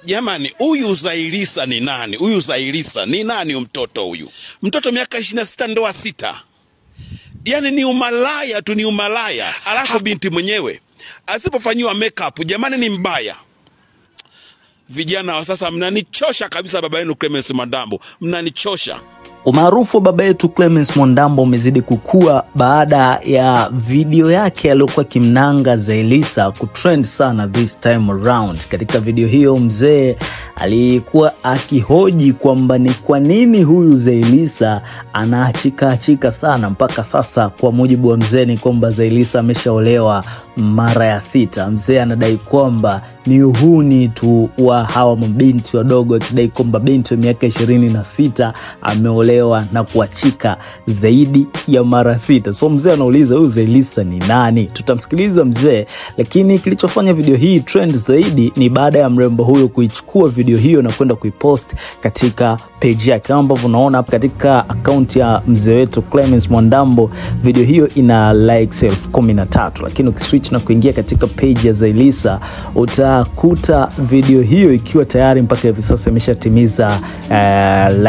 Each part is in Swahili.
Jamani, huyu Zailisa ni nani? Huyu Zailisa ni nani mtoto huyu? Mtoto miaka 26 ndoa 6. Yaani ni umalaya tu, ni umalaya. Alafu binti mwenyewe asipofanyiwa makeup, jamani ni mbaya. Vijana wa sasa mnanichosha kabisa, baba yenu Clemence Mwandambo, mnanichosha. Umaarufu wa baba yetu Clemence Mwandambo umezidi kukua baada ya video yake aliyokuwa kimnanga Zailisa kutrend sana this time around. Katika video hiyo mzee alikuwa akihoji kwamba ni kwa nini huyu Zailisa anaachika achika sana mpaka sasa. Kwa mujibu wa mzee ni kwamba Zailisa ameshaolewa mara ya 6. Mzee anadai kwamba ni uhuni tu wa hawa mabinti wadogo, akidai kwamba binti wa miaka 26 ameolewa na kuachika zaidi ya mara 6. So mzee anauliza huyu Zailisa ni nani? Tutamsikiliza mzee, lakini kilichofanya video hii trend zaidi ni baada ya mrembo huyo kuichukua video hiyo na kwenda kuipost katika page yake. Kama ambavyo unaona hapa katika account ya mzee wetu Clemence Mwandambo, video hiyo ina likes 13,000, lakini ukiswitch na kuingia katika page ya Zailisa utakuta video hiyo ikiwa tayari mpaka hivi sasa imeshatimiza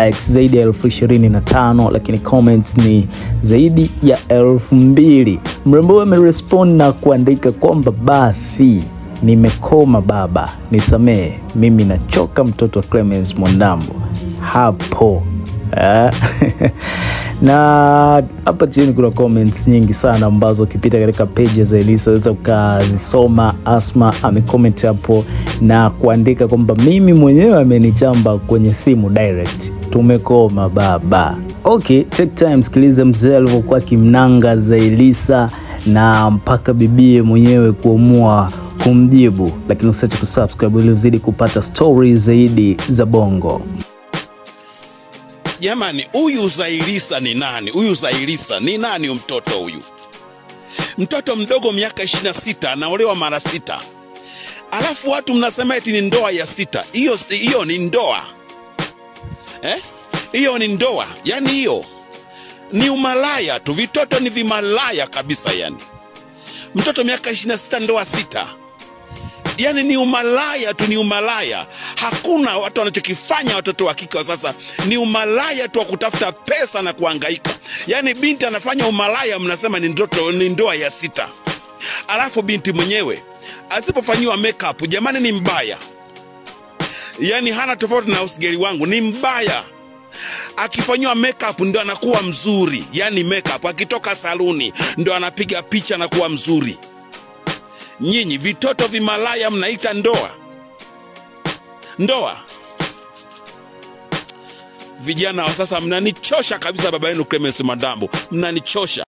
likes zaidi ya 25,000, lakini comments ni zaidi ya 2,000. Mrembo amerespond na kuandika kwamba basi nimekoma baba, nisamee, mimi nachoka mtoto wa Clemence Mwandambo hapo. Na hapa chini kuna comments nyingi sana ambazo ukipita katika page ya Zailisa unaweza ukazisoma. Asma amecomment hapo na kuandika kwamba mimi mwenyewe amenichamba kwenye simu direct, tumekoma baba. Okay, take time, sikiliza mzee alivyokuwa kimnanga Zailisa na mpaka bibie mwenyewe kuamua kumjibu. Lakini usiache kusubscribe ili uzidi kupata stories zaidi za Bongo. Jamani, huyu Zailisa ni nani? Huyu Zailisa ni nani mtoto huyu? Mtoto mdogo miaka 26 anaolewa mara 6. Alafu watu mnasema eti ni ndoa ya 6. Hiyo ni ndoa. Hiyo ni ndoa. Yaani hiyo ni umalaya tu. Vitoto ni vimalaya kabisa yani. Mtoto miaka 26 ndoa 6. Yaani ni umalaya tu, ni umalaya. Hakuna watu wanachokifanya watoto wa kike wa sasa, ni umalaya tu wa kutafuta pesa na kuhangaika. Yaani binti anafanya umalaya, mnasema ni ndoto, ni ndoa ya 6. Alafu binti mwenyewe asipofanyiwa makeup, jamani ni mbaya. Yaani hana tofauti na usigeli wangu, ni mbaya. Akifanyiwa makeup ndo anakuwa mzuri. Yaani makeup akitoka saluni ndo anapiga picha na kuwa mzuri. Nyinyi vitoto vimalaya mnaita ndoa. Ndoa. Vijana wa sasa mnanichosha kabisa, baba yenu Clemence Mwandambo, mnanichosha.